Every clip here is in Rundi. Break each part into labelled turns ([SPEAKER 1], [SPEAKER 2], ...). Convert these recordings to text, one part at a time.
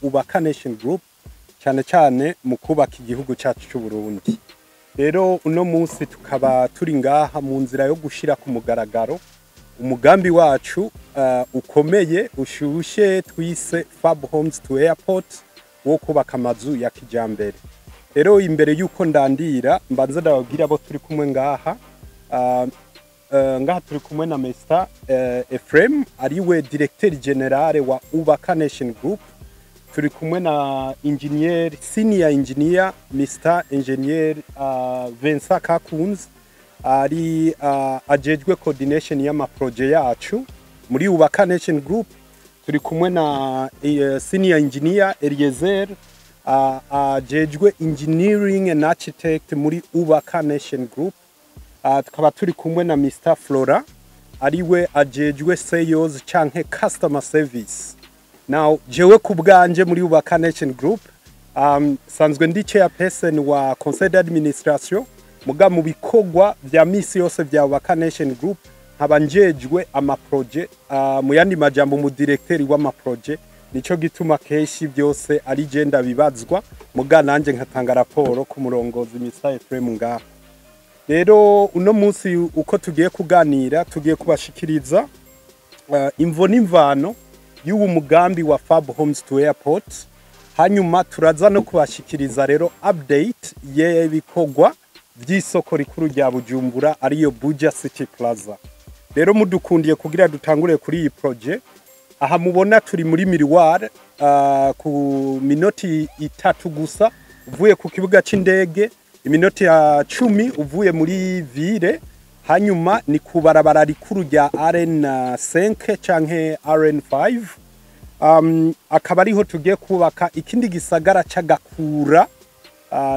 [SPEAKER 1] Ubaka Nation Group, cyane cyane mu kubaka igihugu cyacu cy'u Burundi. Rero uno munsi tukaba turi ngaha mu nzira yo gushira ku mugaragaro umugambi wacu ukomeye ushushe twise Fab Homes to Airport, wo kubaka amazu ya kijambere. Rero imbere yuko ndandira, mbanza ndababwira abo turi kumwe ngaha. Ngaha turi kumwe na Mr Ephraim, ariwe directeur général wa Ubaka Nation Group. Turi kumwe na engineer, senior engineer, Mr Engineer Vincent Kakunz, ari ajejwe coordination y'ama projets yacu muri Ubaka Nation Group. Turi kumwe na senior engineer Eliezer, ajejwe engineering and architect muri Ubaka Nation Group. Tukaba turi kumwe na Mr Flora, ariwe ajejwe sales canke customer service. Now, jewe ku bwanje muri Ubaka Nation Group sanzwe ndi chairperson wa conseil d'administration, muga mu bikorwa vya misi yose vya Ubaka Nation Group nkaba njejwe ama projets, mu yandi majambo mu directeur w'ama projets. Nico gituma kenshi byose ari je ndabibazwa, muga nanje nkatanga raporo ku murongozi Mr Ephraim ngaha. Rero uno munsi uko tugiye kuganira, tugiye kubashikiriza imvo n'imvano y'uwo mugambi wa Fab Homes to Airport. Hanyuma turaza no kubashikiriza rero update y'ibikorwa vy'isoko rikuru rya Bujumbura, ariyo Buja City Plaza. Rero mudukundiye kugira dutangure kuri iyi projet. Aha mubona turi muri Miroir, ku minoti 3 gusa uvuye ku kibuga c'indege, iminoti ya 10 uvuye muri ville. Hanyuma ni ku barabara rikuru rya RN5 canke RN5, akaba ariho tugiye kubaka ikindi gisagara c'agakura.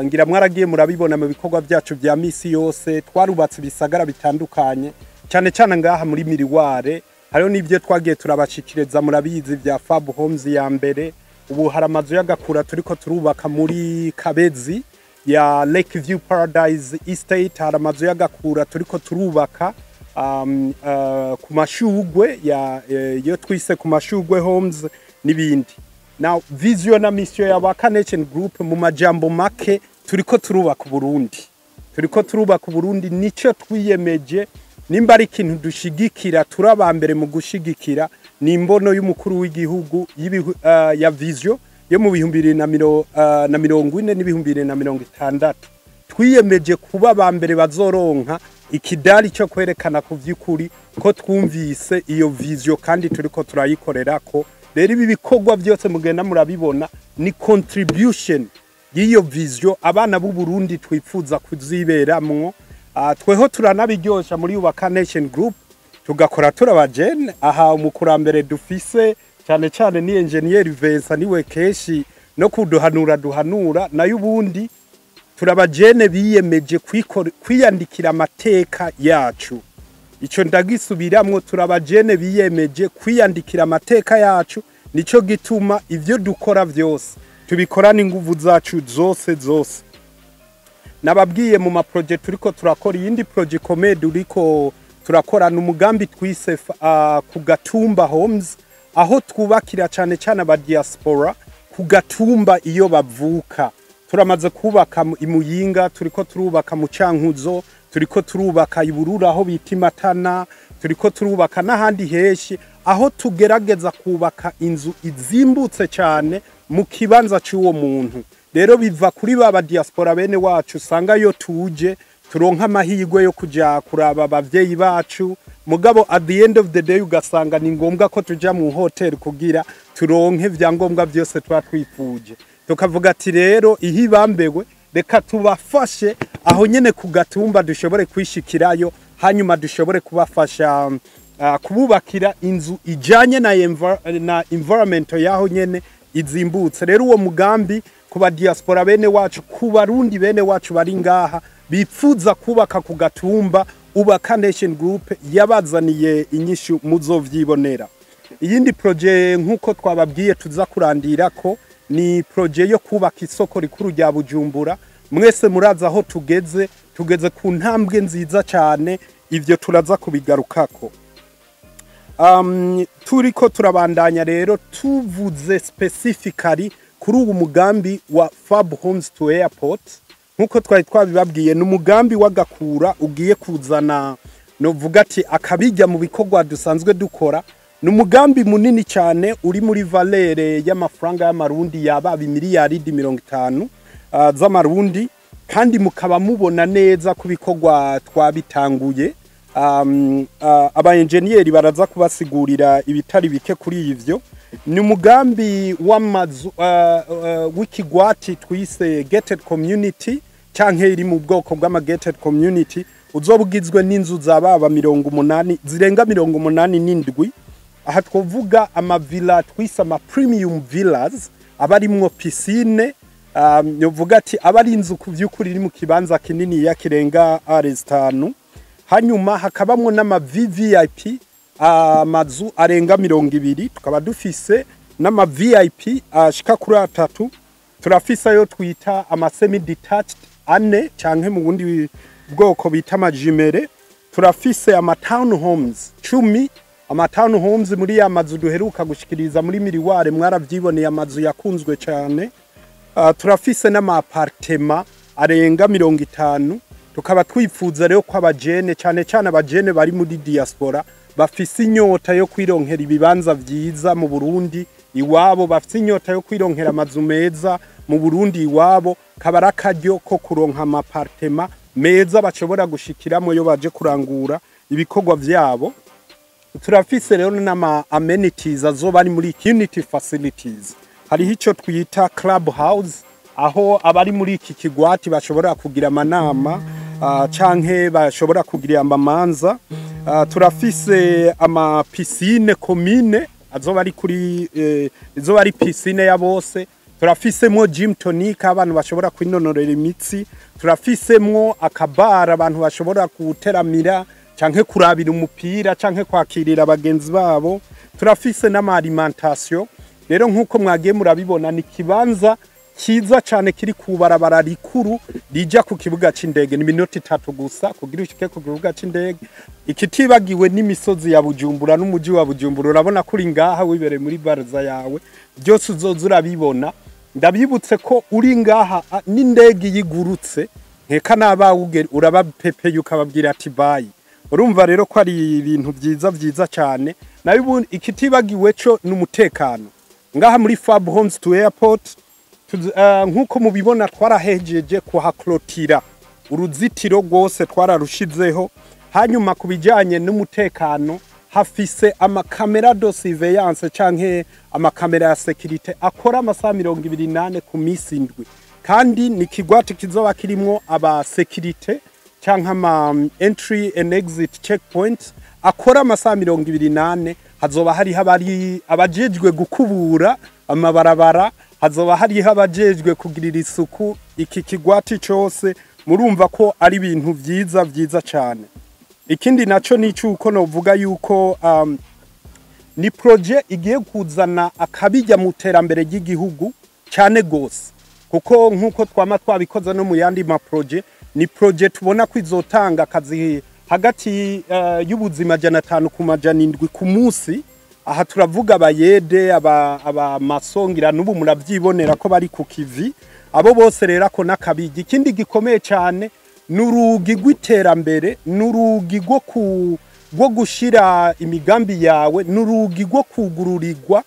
[SPEAKER 1] Ngira mwaragiye murabibona mu bikorwa byacu bya misi yose, twarubatse ibisagara bitandukanye, cyane cyane ngaha muri Miroir. Hariho n'ibyo twagiye turabashikiriza, murabizi, bya Fab Homes ya mbere. Ubu hari amazu y'agakura turiko turubaka muri Kabezi ya Lake View Paradise Estate. Hari amazu y'agakura turiko turubaka ku Mashugwe ya yo twise ku Mashugwe Homes n'ibindi. Now, vision na mission ya Ubaka Nation Group mu majambo make, turiko turubaka Burundi, turiko turubaka Burundi. Nico twiyemeje. Nimba ari ikintu dushigikira, turaba mbere mu gushigikira, ni imbono y'umukuru w'igihugu ya vision yo mu 2040 n'2060. Twiyemeje kuba ba mbere bazoronka ikidari cyo kwerekana ku vy'ukuri ko twumvise iyo vision kandi turiko turayikorerako. Rero ibi bikorwa byose mugenda murabibona ni contribution y'iyo vision abana b'u Burundi twifuza kuziberamwo. Tweho turanabiryosha muri Ubaka Nation Group, tugakora turabajene. Aha umukurambere dufise cyane cyane ni engineer Vincent, niwe keshi no kuduhanura duhanura. Nayo ubundi turabajene biyemeje kwiyandikira amateka yacu. Ico ndagisubiramwo: turabajene biyemeje kwiyandikira amateka yacu. Nico gituma ivyo dukora vyose tubikorana inguvu zacu zose zose. Nababwiye mu ma projets turiko turakora. Iyindi projet ikomeye turiko turakora ni umugambi twise ku Gatumba Homes, aho twubakira cyane cyane aba diaspora ku gatumba iyo bavuka. Turamaze kubaka i Muyinga, turiko turubaka mu Cankuzo, turiko turubaka i Bururi aho bita Imatana, turiko turubaka n'ahandi henshi, aho tugerageza kubaka inzu izimbutse cyane mu kibanza cy'uwo muntu. Rero biva kuri ba diaspora bene wacu usanga yo tuje turonka amahirwe yo kuja kuraba abavyeyi bacu, mugabo at the end of the day ugasanga ni ngombwa ko tuja mu hotel kugira turonke vyangombwa byose tuba twifuje. Tukavuga ati rero ihibambewe, reka tubafashe aho nyene ku gatumba dushobore kwishikirayo, hanyuma dushobore kubafasha kububakira inzu ijanye na environment yaho nyene izimbutse. Rero uwo mugambi ku ba diaspora bene wacu, ku Barundi bene wacu bari ngaha bipfuza kubaka ku gatumba, Ubaka Nation Group yabazaniye inyishu, muzovyibonera. Iyindi projet nk'uko twababwiye tuza kurandira ko ni projet yo kubaka isoko rikuru rya Bujumbura. Mwese muraza aho tugeze, tugeze ku ntambwe nziza cyane, ivyo turaza kubigarukako. Turiko turabandanya rero, tuvuze specifically kuri uwu mugambi wa Fab Homes to Airport. Nkuko twari twabibabwiye, ni umugambi w'agakura ugiye kuzana, novuga ati, akabijya mu bikorwa dusanzwe dukora. Ni umugambi munini cyane uri muri valeur y'amafaranga y'amarundi yaba miliyaridi 50 z'amarundi, kandi mukaba mubona neza ku bikorwa twabitanguye. Aba enjeniyeri baraza kubasigurira ibitari bike kuri ivyo. Ni umugambi w'amazu w'ikigwati twise gated community, canke iri mu bwoko bw'ama gated community, uzoba ugizwe n'inzu zababa 80, zirenga 87. Aha twovuga ama villa twise ama premium villas, aba arimwo piscine, yovuga ati aba ari inzu ku vy'ukuri iri mu kibanza kinini ya kirenga are 5. Hanyuma hakabamwo n'ama VVIP, amazu arenga 20. Tukaba dufise n'ama VIP ashika kuri atatu. Turafise ayo twita ama semi detached ane, canke mu bundi bwoko bita ama jumelé. Turafise ama town homes 10. Ama town homes muri ya mazu duheruka gushikiriza muri miriware, mwaravyiboneye, amazu yakunzwe cyane. Turafise n'ama appartement arenga 50. Tukaba twifuza rero ko abajene, cyane cyane abajene bari muri diaspora, bafise inyota yo kwironkera ibibanza vyiza mu Burundi iwabo, bafise inyota yo kwironkera amazu meza mu Burundi iwabo, kabara akaryo ko kuronka ama appartement meza bashobora gushikiramo yo baje kurangura ibikorwa vyabo. Turafise rero n'ama amenities azoba ari muri community facilities. Hariho ico twita club house, aho abari muri iki kigwati bashobora kugira amanama canke bashobora kugira amamanza. Turafise ama piscine commune azoba ari kuri izoba ari piscine ya bose. Turafisemwo gym tonic, abantu bashobora kwinonorera imitsi. Turafisemwo akabara abantu bashobora guteramira canke kurabira umupira canke kwakirira abagenzi babo. Turafise n'ama alimentation. Rero nk'uko mwagiye murabibona, ni kibanza cyiza cyane kiri ku barabara rikuru rija ku kibuga c'indege. Ni minota 3 gusa kugira ushike ku kibuga c'indege, ikitibagiwe n'imisozi ya Bujumbura n'umuji wa Bujumbura. Urabona kuri ngaha wibereye muri baraza yawe, byose uzoza urabibona. Ndabyibutse ko uri ngaha n'indege yigurutse, nkeka n'abawe urabapepeye ukababwira ati "Bye." Urumva rero ko ari ibintu byiza byiza cyane. Nayo ubundi ikitibagiwe cyo ni umutekano ngaha muri Fab Homes to Airport. Nk'uko mubibona, twarahejeje kuhaklotira uruzitiro rwose, twararushizeho. Hanyuma ku bijyanye n'umutekano, hafise ama caméra de surveillance canke amakamera ya sécurité akora amasaha 24 ku misi 7. Kandi ni kigwati kizoba kirimwo aba sécurité canke ama entry and exit checkpoint akora amasaha 24. Hazoba hariho abari abajejwe gukubura amabarabara, hazoba hariho abajejwe kugirira isuku iki kigwati cose. Murumva ko ari ibintu vyiza vyiza cane. Ikindi naco ni cyuko novuga yuko ni projet igiye kuzana akabijya mu terambere ry'igihugu cyane gose, kuko nkuko twama twabikoze no mu yandi ma projet, ni projet tubona ko izotanga akazi hagati y'ubuzima 500 ku 700 ku munsi. Aha turavuga abayede, aba masongira, n'ubu muravyibonera ko bari ku kivi abo bose. Rero ako nakabigi. Ikindi gikomeye cyane, n'urugi rw'iterambere, n'urugi rwo gushira imigambi yawe, n'urugi rwo kugururirwa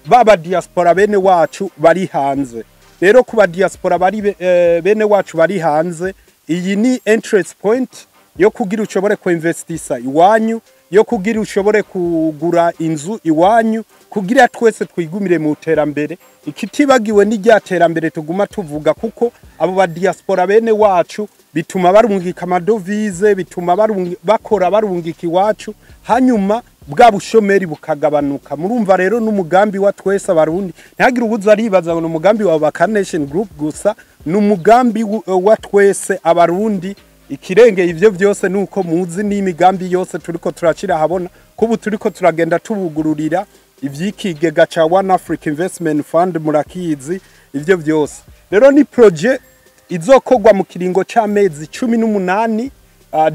[SPEAKER 1] baba diaspora bene wacu bari hanze. Rero kuba diaspora bari bene wacu bari hanze, iyi ni entrance point yo kugira ushobore kuinvestisa iwanyu, yo kugira ushobore kugura inzu iwanyu, kugira twese twigumire mu terambere. Ikitibagiwe n'irya terambere tuguma tuvuga, kuko abo ba diaspora bene wacu bituma barungika ama devises, bituma bakora barungika iwacu, hanyuma bwa bushomeri bukagabanuka. Murumva rero n'umugambi wa twese abarundi. Ntihagire ubuza aribaza ngo n'umugambi wa Ubaka Nation Group gusa, n'umugambi wa twese abarundi. Ikirengeye ivyo vyose nuko muzi n'imigambi yose turiko turacira habona, kubu turiko turagenda tubugururira ivy'ikigega ca One Africa Investment Fund, murakizi ivyo vyose. Rero ni projet izokorwa mu kiringo c'amezi 18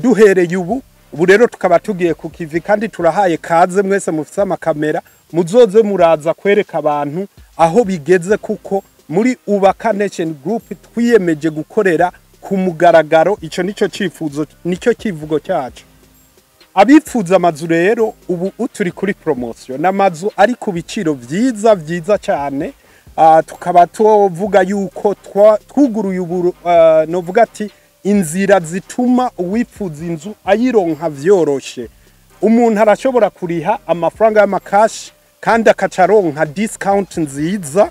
[SPEAKER 1] duhereye ubu. Ubu rero tukaba tugiye ku kivi, kandi turahaye kaze mwese mufise amakamera, muzoze muraza kwereka abantu aho bigeze, kuko muri Ubaka Nation Group twiyemeje gukorera ku mugaragaro. Ico nico cifuzo, nico kivugo cyacu. Abifuza amazu rero, ubu turi kuri promotion n'amazu ari ku biciro vyiza vyiza cyane. Tukaba tuvuga yuko twuguruye ubu, novuga ati inzira zituma uwifuza inzu ayironka vyoroshe. Umuntu arashobora kuriha amafaranga y'amakashi kandi akaca aronka discount nziza,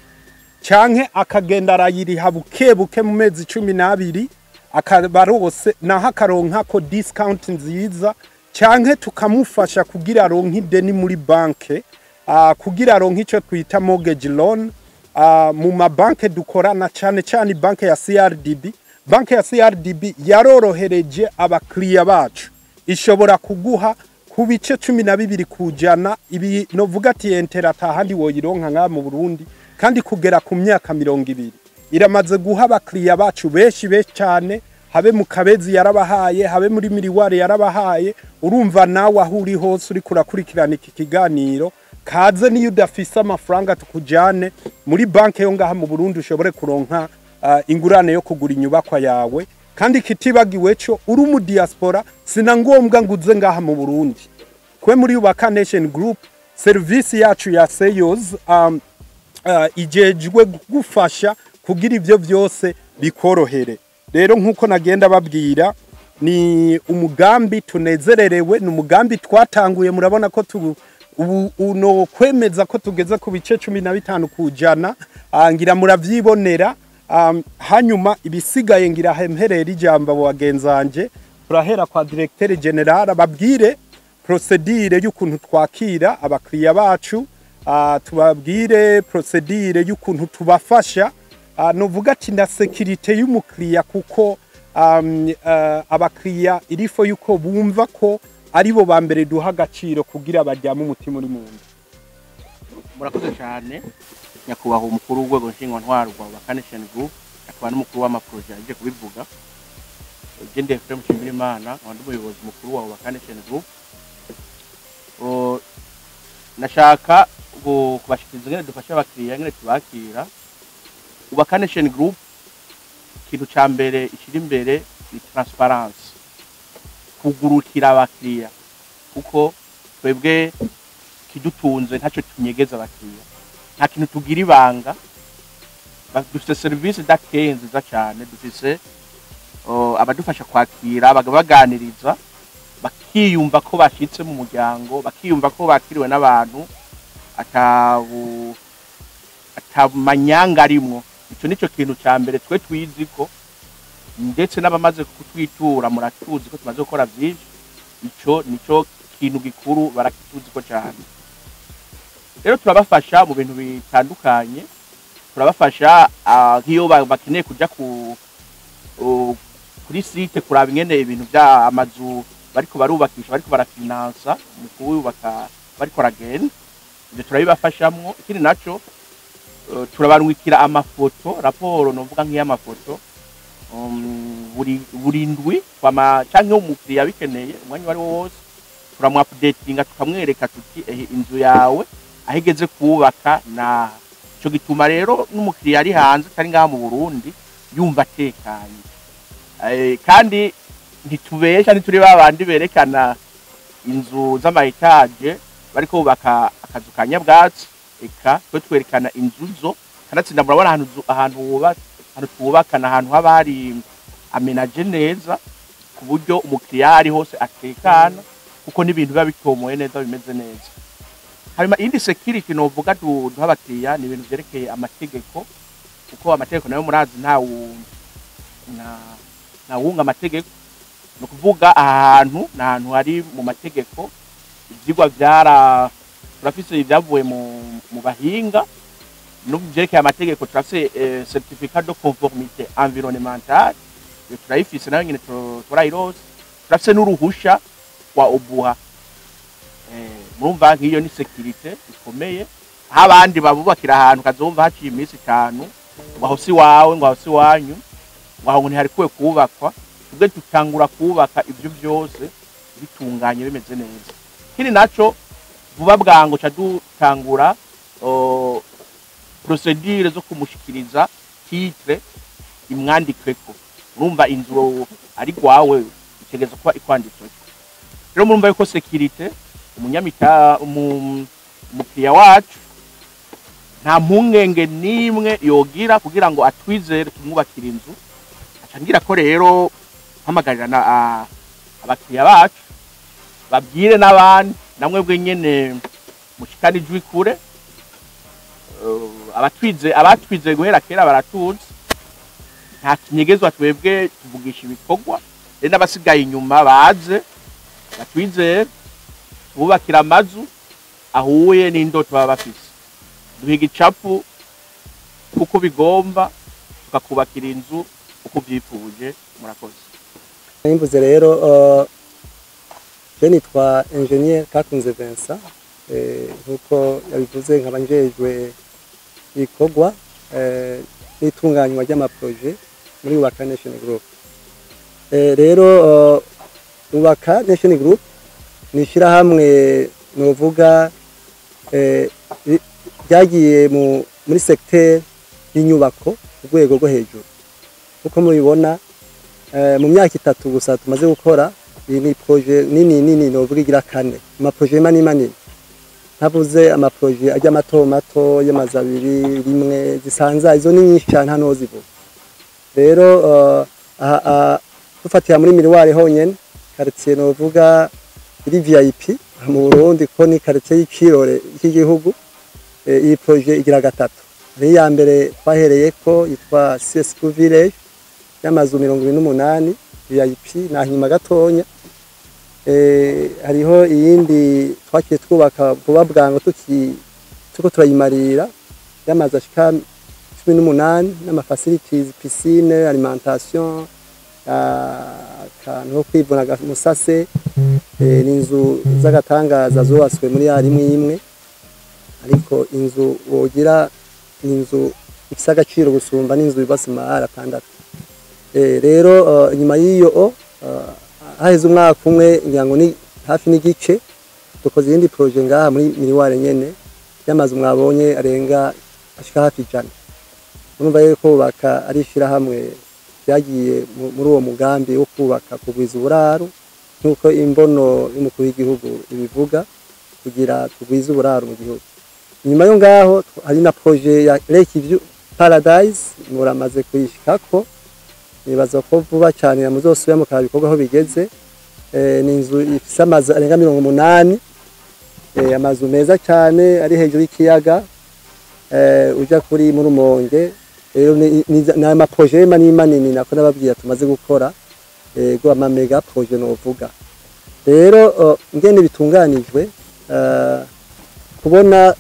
[SPEAKER 1] canke akagenda arayiriha buke buke mu mezi 12, akaba rose naho akaronka ko discount nziza, canke tukamufasha kugira aronke ideni muri banke, kugira aronke ico twita mortgage loan mu mabanke dukorana, cane cane banke ya CRDB. Banke ya CRDB yarorohereje abakiriya bacu, ishobora kuguha ku bice 12%. Ibi novuga ati intérêt atahandi woyironka nka mu Burundi, kandi kugera ku myaka 20. Iramaze guha abakiriya bacu benshi benshi cyane, habe mu Kabezi yarabahaye, habe muri Miriware yarabahaye. Urumva nawe aho uri hose uri kurakurikirana iki kiganiro, kaze niyo udafise amafaranga tukujane muri banke yo ngaha mu Burundi, ushobore kuronka ingurane yo kugura inyubakwa yawe. Kandi kitibagiwe cyo uri mu diaspora, sina ngombwa nguze ngaha mu Burundi. Kwe muri Ubaka Nation Group, service yacu ya sales ijejwe kugufasha kugira ivyo vyose bikorohere. Rero nkuko nagenda babwira, ni umugambi tunezererewe, ni umugambi twatanguye. Murabona ko ubu uno kwemeza ko tugeze ku bice 15%, ngira muravyibonera. Hanyuma ibisigaye ngira hemperera ijambo bagenzanje. Turahera kwa directeur général, ababwire procédure y'ukuntu twakira abakiriya bacu, tubabwire procédure y'ukuntu tubafasha, novuga ati na sécurité y'umukiriya, kuko abakiriya il faut yuko bumva ko aribo ba mbere duha agaciro kugira baryame umutima uri mu nda.
[SPEAKER 2] Murakoze cyane, nyakubahwa umukuru w'urwego nshingwantwaro rwa Ubaka Nation Group, akaba n'umukuru w'amaprojet aje kubivuga. Jende Ephraim Nshimirimana, nkaba ndi umuyobozi mukuru wa Ubaka Nation Group. Nashaka kubashikiriza ingene dufasha abakiriya, ingene tubakira. Ubaka Nation Group, ikintu ca mbere ishira imbere ni transparence, kugurukira abakiriya, kuko twebwe kidutunze ntacyo tunyegeza abakiriya, nta kintu tugira ibanga. Dufite serivisi d'accueil nziza cyane, dufise abadufasha kwakira, baganiriza, bakiyumva ko bashitse mu muryango, bakiyumva ko bakiriwe n'abantu atabu atamanyanga arimwo. Ico nico kintu ca mbere twe twizi ko, ndetse n'abamaze kutwitura muratuzi ko tumaze gukora vyinshi. Ico nico kintu gikuru, barakituzi ko cyane. Rero turabafasha mu bintu bitandukanye. Turabafasha nk'iyo bakeneye kuja kuri site kuraba ingene ibintu bya amazu bariko barubakisha, bariko barafinansa mu kubaka, bariko baragenda, ibyo turabibafashamwo. Ikindi naco, turabarungikira amafoto, raporo novuga nk'iy'amafoto, buri ndwi kwama, canke umukiriya abikeneye umwanya uwo ari wo wose turamu-updatinga, tukamwereka tuti: "Ehe, inzu yawe aho igeze kubaka." Na ico gituma rero n'umukiriya ari hanze atari ngaha mu Burundi yumva atekanye. Kandi ntitubesha, ntituri babandi berekana inzu z'ama étages bariko bubaka akazu ka nyabwatsi. Eka twe twerekana inzu zo kanatsinda. Murabona ahantu wubatse, ahantu twubaka, ni ahantu haba hari aménagé neza, ku buryo umukiriya aho ari hose atekana, kuko n'ibintu biba bitomoye neza, bimeze neza. Hanyuma iyindi security novuga duha abakiriya ni ibintu vyerekeye amategeko, kuko amategeko nayo murazi ntawunga amategeko. Ni ukuvuga aha hantu ni ahantu hari mu mategeko. Ivyigwa vyara turafise ibyavuye mu bahinga no vyerekeye amategeko, turafise certificat de conformité environnementale, iyo turayifise nayo nyene, turayirose. Turafise n'uruhusha rwa OBUHA. Murumva nk'iyo ni sécurité ikomeye, aho abandi babubakira ahantu kazumva haciye iminsi 5 ngo aho si wawe, ngo aho si wanyu, ngo aho ngo ntiharikuwe kubakwa. Twebwe dutangura kubaka ibyo byose. Bitunganye, bimeze neza. Ikindi naco, vuba bwango ca dutangura procédure zo kumushikiriza titre imwandikweko. Urumva, inzu ari gwawe, itegereza kuba ikwanditsweko. Rero murumva yuko sécurité umunyamita umukiriya wacu nta mpungenge n'imwe yogira kugira ngo atwizere tumwubakire inzu. Aca ngira ko rero mpamagarira na abakiriya bacu babwire n'abandi, namwe bwe nyene mushikane ijwi kure. Abatwize guhera kera baratuzi, nta kinyegezwa, twebwe tuvugisha ibikorwa. Rero n'abasigaye inyuma baze batwizere, tububakira amazu ahuye n'indoto baba bafise. Duhiga icapu kuko bigomba, tukakubakira inzu uko uvyifuje. Murakoze.
[SPEAKER 3] Nimvuze rero, je nitwa Ingénieur Kakunze Vincent, nkuko yabivuze, nkaba njejwe ibikorwa n'itunganywa ry'ama projets muri Ubaka Nation Group. Rero Ubaka Nation Group ni ishyirahamwe novuga ryagiye muri secteur y'inyubako ku rwego rwo hejuru. Uko mubibona, mu myaka 3 gusa tumaze gukora, iyi ni projet nini nini novuga igira kane, ama projets manini manini. Ntavuze ama projets ajya mato mato y'amazu abiri, rimwe, zisanza, izo ni nyinshi cyane, hano zivuga. Rero aha dufatira muri Miroir honyene, quartier novuga iri VIP mu Burundi, ko ni quartier y'ikirore cy'igihugu. Iyi projet igira gatatu. Hari iya mbere twahereye ko yitwa CS2 Village y'amazu 28 VIP, na nyuma gatonya hariho iyindi twakiye twubaka vuba bwango, tuko turayimarira, y'amazu ashika 18 n'ama facilities, piscine, alimentation, akantu ko kwivuna musase. Ni inzu z'agatangaza zubatswe muri ya rimwe imwe, ariko inzu wogira ni inzu ifise agaciro gusumba n'inzu yubatse mu mahara 6. Rero inyuma y'iyo, haheze umwaka umwe ngira ngo ni hafi n'igice, dukoze iyindi projet ngaha muri Miroir nyene y'amazu mwabonye arenga ashika hafi 100. Urumva rero ko kubaka ari ishirahamwe ryagiye muri uwo mugambi wo kubaka, kugwiza uburaro, nk'uko imbono y'umukuru w'igihugu ibivuga, kugira tugwize uburaro mu gihugu. Inyuma yo ngaho hari na projet ya Lake View Paradise, muramaze kuyishikako, nibaza ko vuba cyane muzosubira mukaba ibikorwa aho bigeze. Ni inzu ifise amazu arenga 80, amazu meza cyane ari hejuru y'ikiyaga, uja kuri muri Rumonge. Rero ni ama projets manini manini nako nababwira tumaze gukora, ego, ama méga projets novuga. Rero ngene bitunganijwe, kubona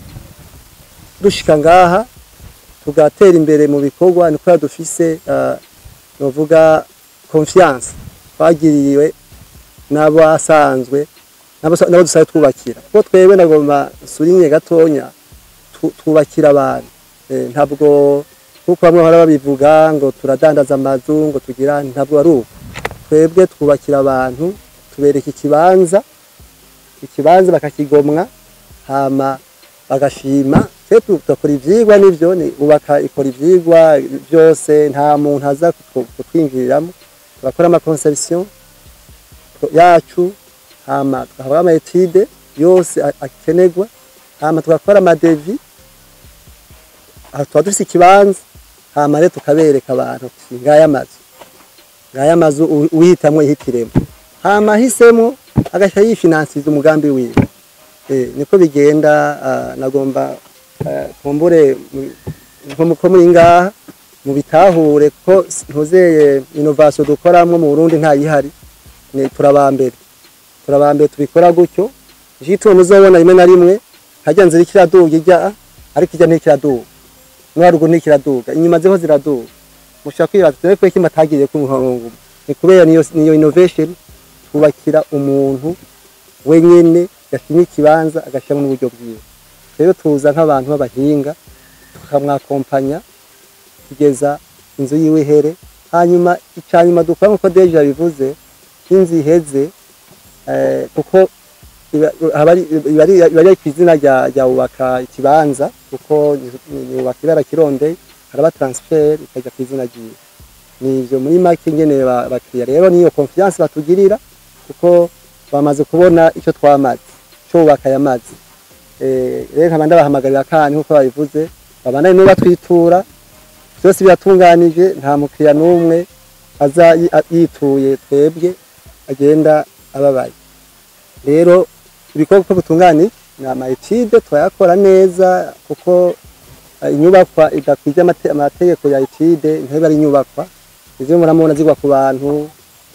[SPEAKER 3] dushika ngaha tugatera imbere mu bikorwa, ni kubera dufise novuga confiance twagiriwe n'abasanzwe n'abo dusanzwe twubakira, kuko twebwe, nagomba souligner gatonya, twubakira abantu. Ntabwo kuko bamwe bahora babivuga ngo turadandaza amazu, ngo tugira, ntabwo ari uko. Twebwe twubakira abantu, tubereka ikibanza, ikibanza bakakigomwa, hama bagashima. Twe tugakora ivyigwa, nivyo ni ubaka ikora ivyigwa byose, nta muntu aza kutwinjiriramo. Turakora ama conception yacu, hama tugahabwa ama études yose akenerwa, hama tugakora ama devis. Aho tuba dufise ikibanza, hama rero tukabereka abantu tuti ngaya amazu, ngaya amazu, uhitamwo yihitiremo, hama ahisemo agaca yifinansiza umugambi wiwe. Niko bigenda. Nagomba kumbure nko muko muri ngaha mubitahure ko ntuzeye innovation dukoramwo mu Burundi ntayihari, ni turabambere, turabambere tubikora gutyo. Jitwe muzobona rimwe na rimwe hajya nzira ikiraduga ijya, ariko ijya ntikiraduga, no haruguru ntikiraduga, inyuma ziho ziraduga. Mushaka kwibaza twe ko kimatagiye ku murongo, ni kubera niyo innovation, twubakira umuntu wenyene yashimye ikibanza, agashyiramo n'uburyo bwiwe. Rero tuza nk'abantu b'abahinga, tukamwakompanya kugeza inzu yiwe ihere. Hanyuma icyanyuma dukora, nk'uko déjà bivuze, inzu iheze. Kuko iba ari kw'izina rya Ubaka ikibanza, kuko ni Ubaka ibara kirondeye, haraba transfert ikajya kw'izina ryiwe. Nivyo muri make ingene bakiriya rero niyo confiance batugirira, kuko bamaze kubona icyo twamaze, cyo Ubaka yamaze. Rero nkaba ndabahamagarira kandi, nkuko babivuze, babandanye no batwitura. Byose biratunganije, nta mukiriya n'umwe aza yituye twebwe agenda ababaye. Rero ibikorwa uko bitunganije ni ama études, turayakora neza, kuko inyubakwa idakwije amategeko ya étude ntiba ari inyubakwa. Izo muramubona zigwa ku bantu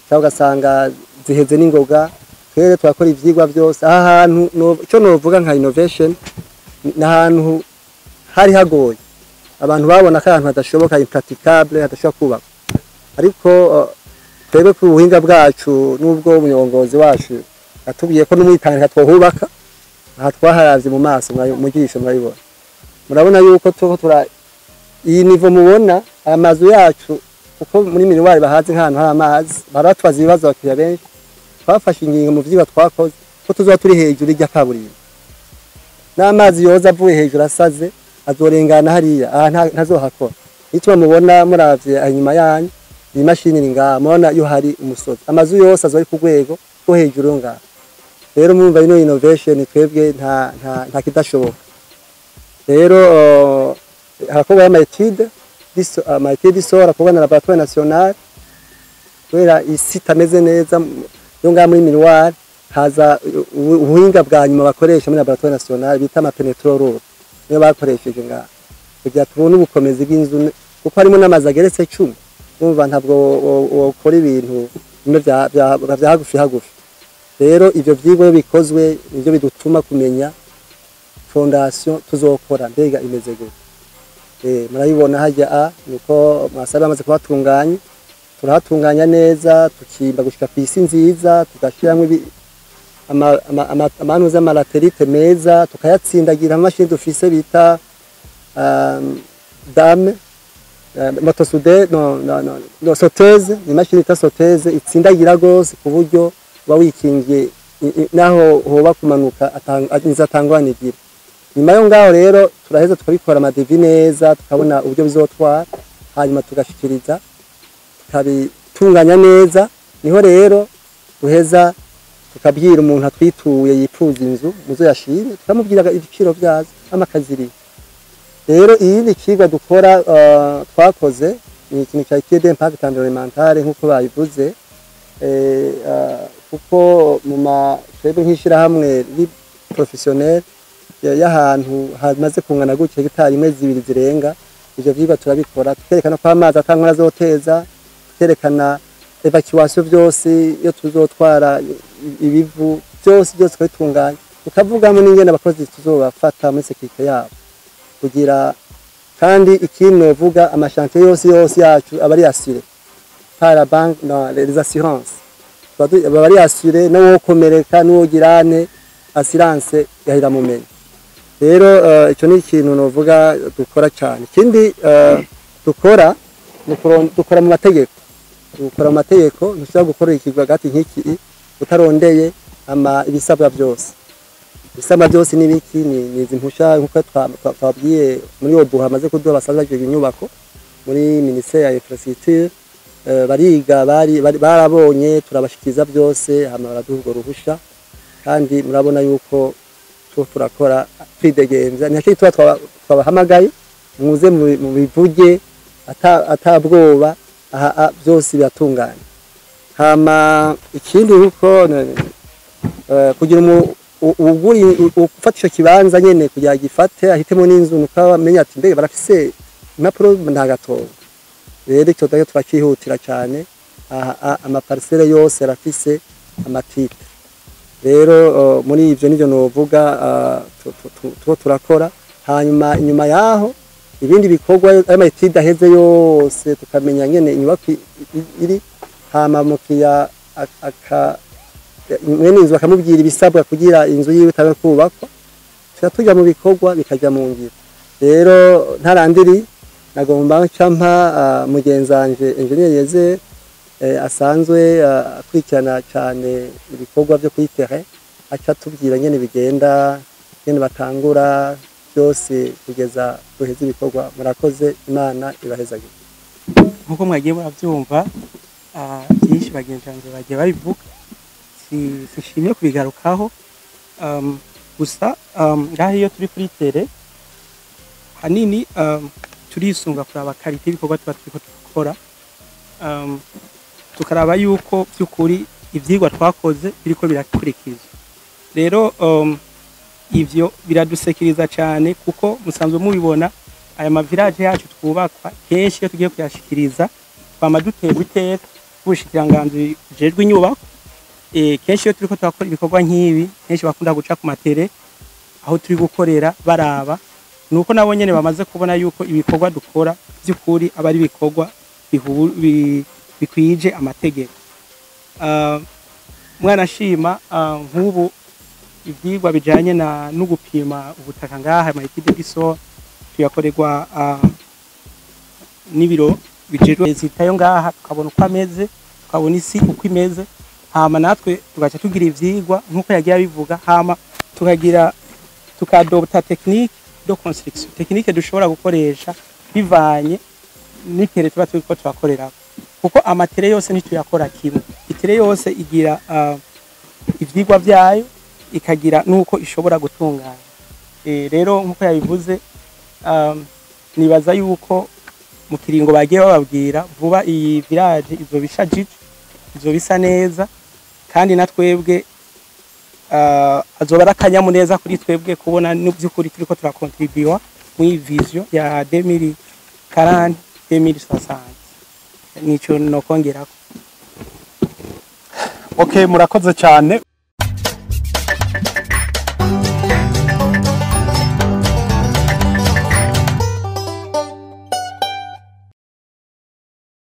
[SPEAKER 3] cyangwa ugasanga ziheze n'ingoga. Twere turakora ivyigwa byose. Aha hantu icyo novuga nka innovation, ni ahantu hari hagoye, abantu babona ko ahantu hadashoboka, impraticable, hadashobora kubakwa. Ariko twebwe ku buhinga bwacu, n'ubwo umuyobozi wacu atubwiye ko n'umwitangika twohubaka, aha twaharavye mu maso mu jisho murabibona. Murabona yuko turiko tura iyi niveau mubona amazu yacu, kuko muri Miroir bahazi nk'ahantu hari amazi, baratwaza ibibazo abakiriya benshi. Twafashe ingingo mu vyigwa twakoze ko tuzoba turi hejuru y'irya kaburimbo, n'amazi yoza avuye hejuru asaze azorengana hariya, aha ntazohakora. Nicyo mubona muravye inyuma yanyu, iyi mashini iri ngaha, murabona iyo hari umusozi, amazu yose azoba ari ku rwego rwo hejuru ngaha. Rero murumva ino innovation, twebwe nta kidashoboka. Rero harakorwa ama études, ama études sol akorwa na laboratoire national, kubera isi itameze neza yo ngaha muri Miroir, haza ubuhinga bwa nyuma bakoresha muri laboratoire national bita ama pénétro-lourd, niyo bakoresheje ngaha kugira tubone ubukomezi bw'inzu, kuko harimo n'amazu ageretse 10. Urumva ntabwo wokora ibintu bimwe vya hagufi hagufi. Rero ivyo vyigwa iyo bikozwe nivyo bidutuma kumenya fondation tuzokora mbega imeze gute. Murabibona hajya a nuko mwasaba bamaze kuhatunganya, turahatunganya neza, tukimba gushika kw'isi nziza, tugashiramwo amanuza ama latérite meza, tukayatsindagira amashini dufise bita dame motosoudeur, no, no, no, no, sauteuse. Ni imashini bita sauteuse itsindagira gose ku buryo uba wikingiye naho hoba kumanuka inzu atangwanigira. Nyuma yo ngaho rero turaheza tukabikora ama devis neza, tukabona uburyo bizotwara, hanyuma tugashikiriza, tukabitunganya neza. Niho rero duheza tukabwira umuntu atwituye yipfuza inzu muzo yashimye, tukamubwira ibiciro byazo amakaziri. Rero iyi ni ikigwa dukora, twakoze ni ikintu cya étude d'impact environnemental nk'uko babivuze, kuko mu ma twebwe nk'ishirahamwe riri professionnel y'ahantu hamaze kungana gutya, hegitari imwe, zibiri zirenga, ivyo vyigwa turabikora, tukerekana ko amazi atankora azoteza, tukerekana évacuation vyose, iyo tuzotwara ibivu byose byose tukabitunganya, tukavugamo n'ingene abakozi tuzobafata muri sécurité yabo. Kugira kandi ikindi novuga, ama chantiers yose yose yacu aba ari assuré par la banque, no, les assurances. Baba ari assuré, n'uwokomereka n'uwogirane, assurance yahira mu menyo. Rero ico ni ikintu novuga dukora cyane. Ikindi dukora ni dukora mu mategeko, dukora mu mategeko. Ntushobora gukora ikigwa gati nk'iki utarondeye ama ibisabwa byose. Ibisabwa byose ni biki? Ni izi mpusha nkuko twabwiye muri OBUHA, hamaze kuduha basanzwe inyubako muri ministère ya infrastructure. Bariga barabonye, turabashikiza byose, hama baraduha urwo ruhusha. Kandi murabona yuko tuba turakora twidegemvya, ntacyo tuba twabahamagaye muze mubivuge atabwoba. Aha byose biratunganye. Hama ikindi nkuko kugira uguri ufata ico kibanza nyene kugira gifate ahitemo n'inzu, nuko amenya ati mbega barafise impapuro ntagatongo. Rero icyo nayo turakihutira cyane. Aha ama parcelles yose arafise ama titres. Rero muri ivyo nivyo novuga tuba turakora. Hanyuma inyuma yaho ibindi bikorwa, ayo ma études aheze yose, tukamenya nyene inyubako iri, hama mukiriya aka mwene inzu bakamubwira ibisabwa kugira inzu yiwe itabe kubakwa, tuca tujya mu bikorwa bikajya mu ngiro. Rero ntarandiri, nagomba ncampa mugenzanje engineer Yeze. Asanzwe akurikirana cyane ibikorwa byo kuri terrain, aca tubwira nyene bigenda, nyene batangura byose kugeza duheze ibikorwa. Murakoze, Imana ibahezagire.
[SPEAKER 4] Nkuko mwagiye murabyumva, byinshi bagenzi banjye bagiye babivuga, sinshimye kubigarukaho. Gusa ngaho iyo turi kuri terrain, hanini turisunga kuraba qualité y'ibikorwa tuba turiko turakora, tukaraba yuko by'ukuri ivyigwa twakoze biriko birakurikizwa. Rero ivyo biradusekiriza cyane, kuko musanzwe mubibona, aya ma village yacu twubakwa, kenshi iyo tugiye kuyashikiriza twama duterwa iteka n'ubushikiranganji bujejwe inyubako. Kenshi iyo turiko turakora ibikorwa nk'ibi, kenshi bakunda guca ku ma terrain aho turi gukorera baraba, nuko nabo nyene bamaze kubona yuko ibikorwa dukora by'ukuri aba ari ibikorwa bikwije amategeko. Mwana shima, nk'ubu ivyigwa bijanye na no gupima ubutaka ngaha, ama études de sol tuyakorerwa n'ibiro bijejwe zitayo ngaha, tukabona uko ameze, tukabona isi uko imeze, hama natwe tugaca tugira ivyigwa nk'uko yagiye abivuga, hama tukagira tukadopta technique de construction, technique dushobora gukoresha bivanye n'i terrain tuba turiko turakorerako, kuko ama terrain yose ntituyakora kimwe. I terrain yose igira ivyigwa vyayo, ikagira nuko ishobora gutunganya. Rero nkuko yabivuze, nibaza yuko mu kiringo bagiye bababwira vuba, iyi village izoba ishajije, izoba isa neza, kandi na twebwe azoba ari akanyamuneza kuri twebwe kubona n'by'ukuri turiko turakontribuwa muri vision ya 2040 2060. Nico nokongerako.
[SPEAKER 1] Okay, murakoze cyane.